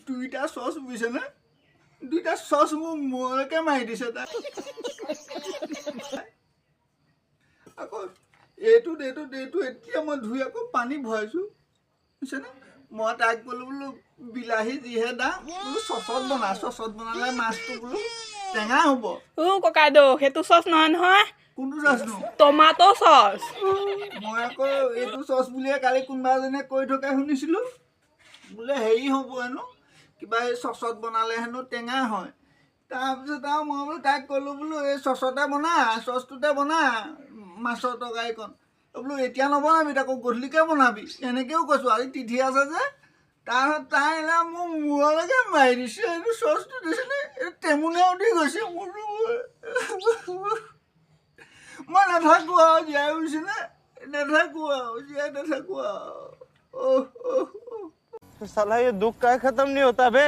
দুইটা চচ বুজিছেনে, দুইটা চচ মোৰ মূৰলৈকে মাৰি দিছে তাই। আকৌ এইটোত এইটোত এইটো এতিয়া মই ধুই আকৌ পানী ভৰাইছোঁ বুজিছেনে। মই তাইক ক'লো বোলো বিলাহী যিহে দাম বোলো চচত বনা, চচত বনালে মাছটো বোলো টেঙা হ'ব। ও ককাইদেউ, সেইটো চচ নহয় নহয়। কোনটো চচনো? Tomato sauce. মই আকৌ এইটো চচ বুলিয়ে কালি কোনোবা এজনে কৈ থকা শুনিছিলোঁ, বোলে হেৰি হ'ব হেনো কিবা এই চচত বনালে হেনো টেঙা হয়। তাৰপিছত আৰু মই বোলো তাইক ক'লোঁ বোলো এই চচতে বনা, চচটোতে বনা মাছৰ তৰকাৰীকণ, বোলো এতিয়া নবনাবি, তাকো গধূলিকে বনাবি, এনেকৈও কৈছোঁ। আজি তিথি আছে যে, তাৰপিছত তাই এনে মোৰ মূৰলৈকে মাৰি দিছে এইটো চচটো দিছিলে, এইটো টেমুনীয়া উঠি গৈছে মোৰটো। মই নাথাকোঁ আৰু জীয়াই, বুজিছেনে, নাথাকোঁ আৰু জীয়াই নাথাকোঁ আৰু। অহ অহ। साला ये दुख का खत्म नहीं होता बे।